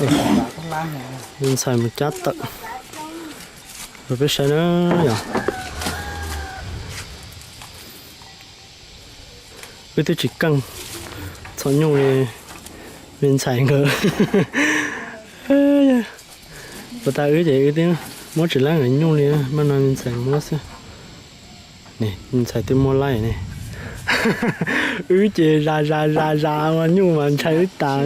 Me ntxhais mus cab tawm rau peb saib na yom. Wb twb tsis keej txhom nyuj li me ntxhais nkawd. Puas tas wb ces wb twb muab tsis laib nkawd nyuj li, mas no me ntxhais muab xwb. Me ntxhais twb muab laib ne. Wb ces zas zas zas zas ua nyuj mas ntshai wb tas.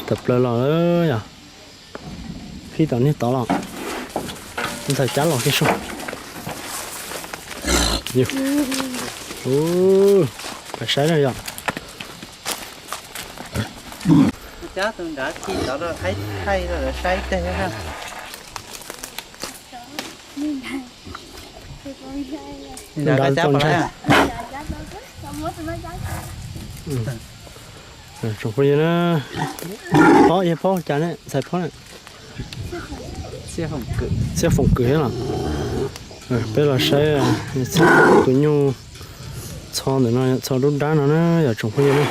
Tawm plaws los yom. Qhib tom niag tod los. Ntxhais cab los kiag sub. Pais saib na yom. Nrad tau ntshai. Tsoom phooj ywg na, phob yog phob cas ne, ntxhais phob na. Txhiaj foom kwm los. Peb los saib tus nyuj txho ntawm no, txho dub dab no na yom tsoom phooj ywg na.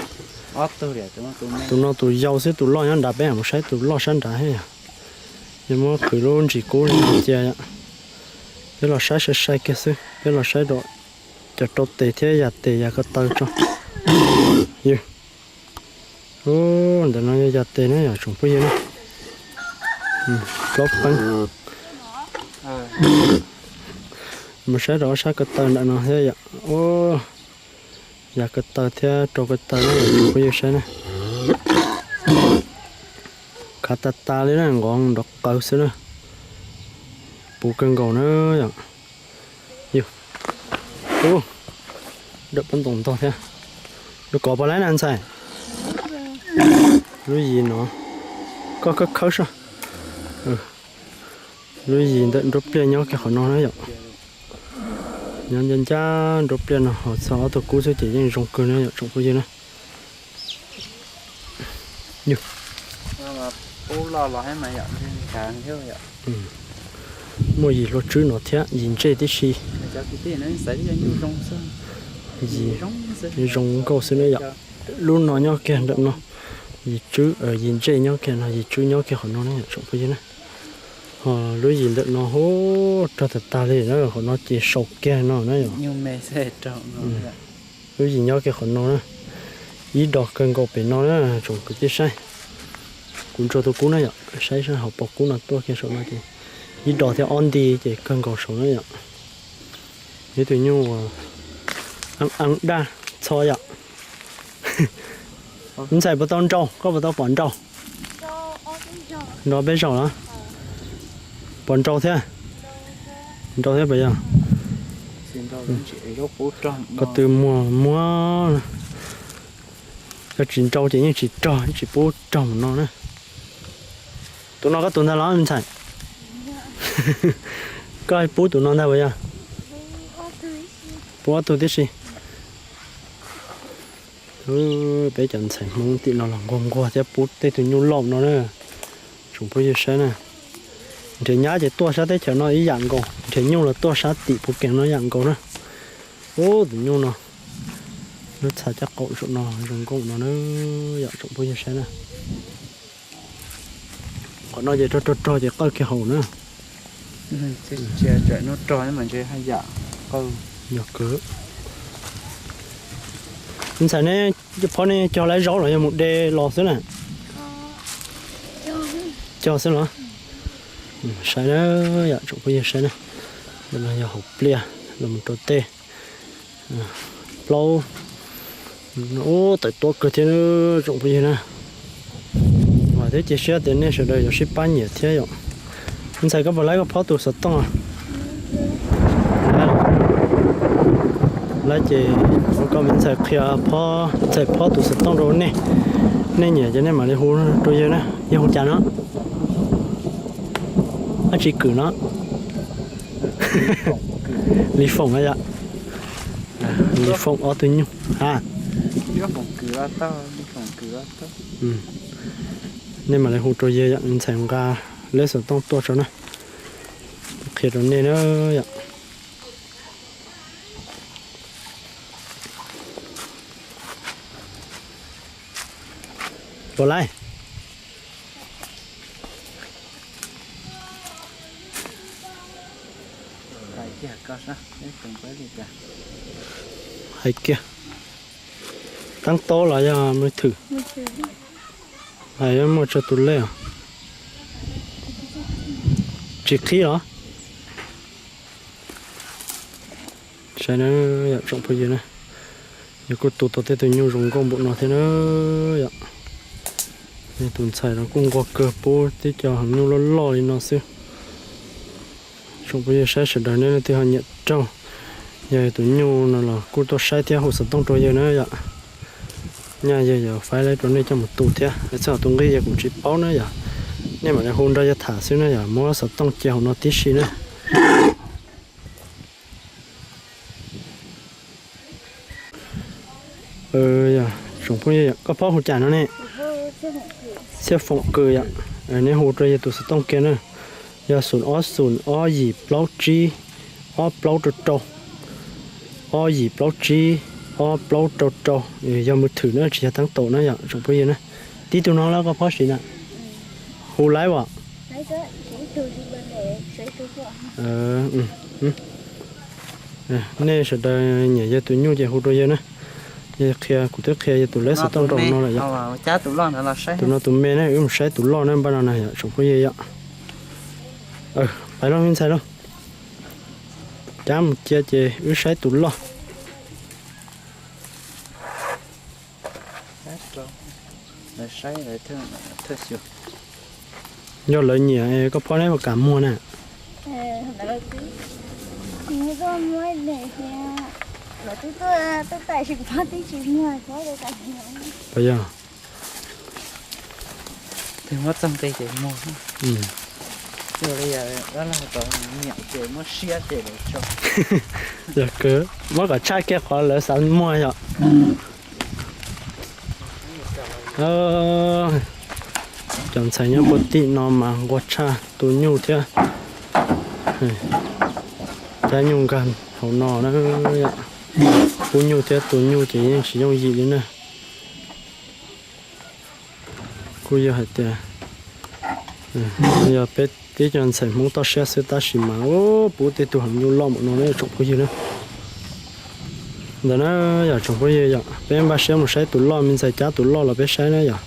Tus no tus yau xwb, tus loj nyob nrad, peb mus saib tus loj sab nrad thiab yom. Yog muab qhwv lub ntsis kub cia yom. Peb los saib sai sai kiag xwb, peb los saib rau cov rau tes thiab yas tes yas ko taw tso. Ywg, ntawm no yog yas tes na yom tsoom phooj ywg na. Plaub peeb. Mus saib rau ob sab ko taw ntawm no thiab yom. Yas ko taw thiab rau ko taw na yom tsoom phooj ywg saib na. Khav tas tas li na, nqov nrov qawv xwb na. Puv kawg nkaus na yom. Yus, dawm pob ntoos ntog thiab. Yuav kov puas laib na ntxhais? Lub yim no, koj khawb khawb soj. Lub yim ntawm nruab pliaj nyob kiag qhov no na yom. Nyob ncaj ncaj nruab pliaj no ho txog ob tug kub xwb ces yeej zoo kawg na yom tsoom phooj ywg na. Muaj yim hlua tswb no thiab yim ntsej tib si. Yim zoo nkauj xwb na yom. Lub no nyob kiag ntawm no, yim tswb, yim ntsej nyob kiag no, yim tswb nyob kiag qhov no na yom tsoom phooj ywg na. Ho lub yim ntawm no hu rog tag tag li na, qhov no ces sau kiag no na yom. Lub yim nyob kiag qhov no na, ib dos kawg nkaus pem no na tsoom kwv tij saib. Kuv ntsuas tus kub na yom, saib saib hauv paus kub no tuaj kiag saum no ces ib dos thiab ob nti ces kawg nkaus saud na yom. Ib tug nyuj eeb eeb daj txho yom. Ntxhais puas tau nrau, koj puas tau pom nrau? Nrau peb zaug los? Pom nrau thiab? Nrau thiab puas yog? Ko tw muag muag, yog tsis nrau ces yeej tsis rog, tsis pub rog mus no na. Tus no koj tus ntag los me ntxhais? Koj pub tus no ntag puas yog? Pub ob tug tib si. Peb cov ntxhais Hmoob tim no los nquag nquag thiab pub tej tus nyuj loj no na. Tsoom phooj ywg saib na, nrhiav nyab ces tuaj sab teb chaws no ib yam nkaus, nrhiav nyuj los tuaj sab tim puv kees no ib yam nkaus na. Ub, tus nyuj no, lub txha caj qaum saum no zoo nkauj no na, yom tsoom phooj ywg saib na. Qhov no ces rog rog rog ces qawj kiag hauv na. Yog kawg. Ntxhais ne, cov phob ne cog lawv zaub los yog mus de los xwb na? Cog xwb los? Saib na, yom tsoom phooj ywg saib na. Ntawm no yog hauv pliaj los mus rau tej plaub. Ub, tawm tuab kawg thiab tsoom phooj ywg na. Vam thiab cia siab tias nej sawv daws yuav sib pab nyiam thiab yom. Ntxhais koj puas laib koj phob tus xov tooj? Laib ces ua koj me ntxhais qhia phob, ntxhais phob tus xov tooj rau nej. Nej nyiam ces nej mam li hu rau yawg na. Yawg hu cas no? Ab tsis kwm no. Lis Foom yom. Lis Foom ob tug nyuj ha. Nej mam li hu rau yawg yom, ntxhais nqa leb xov tooj tuaj tso na. Qhia rau nej na yom. Puas laib? Hais kiag, teeb taub los yog mws thwm, hais yuav muaj tsawg tus lej os? Tsis qhib los? Saib na, yom tsoom phooj ywg na, yog kuj tu tau tej tus nyuj zoo nkauj npaum no thiab na yom. Tus ntxhais no kuj nquag kawg pub tib co heev nyuj loj loj li no xwb. Tsoom phooj ywg saib sawv daws nej leej twg ho nyiam raug, yog tus nyuj no los kuj tuaj saib thiab hu xov tooj rau yawg na yom. Nyaj yawg yuav faib lawv rau nej coj mus tu thiab, txog tus nqi yawg kuv tsis paub na yom. Nej mam li hu nrog yawg tham xwb na yom, muab xov tooj cia hauv no tib si na. Yog tsoom phooj ywg, koj phob hu cas no ne? Txhiaj Foom Kws yom. Nej hu rau yawg tus xov tooj kiag na, yog xoom ob xoom ob yim plaub tsib ob plaub rau rau, ob yim plaub tsib ob plaub rau rau. Yog mws thwm na, tsis yog teeb taub na yom tsoom phooj ywg na. Tib tug no los koj phob siv na, hu laib as. Nej sawv daws nyiam yawg tus nyuj ces hu rau yawg na. Yawg qhia, kuv twb qhia yawg tus lej xov tooj rau no lawm yom. Tus no tus me na, wb mus saib tus loj na, npaj no na yom tsoom phooj ywg yom. Pais lauj me ntxhais lauj, cab mus cia ces wb saib tus loj. Yog lawv nyiam koj phob neb puas kam muag na? Puas yog? Muab txog nqi ces muag. Nyiam ces muab siab ces lawv tso. Yog kawg, muab kom tshaj kiag qhov lawv xav muag yom. Cov ntxhais nyob puag tim no mas nquag tshaj tu nyuj thiab. Cab nyuj nkag hauv no na. Pub nyuj thiab tu nyuj ces yeej tsis yooj yim li na. Kuj yog hais tias yog peb tib co ntxhais Hmoob toj siab xwb tab sis mas pub tej tug heev nyuj loj npaum no na tsoom phooj ywg na. Ntawd na yom tsoom phooj ywg yom, peb npaj siab mus saib tus loj, me ntxhais cab tus loj los peb saib na yom.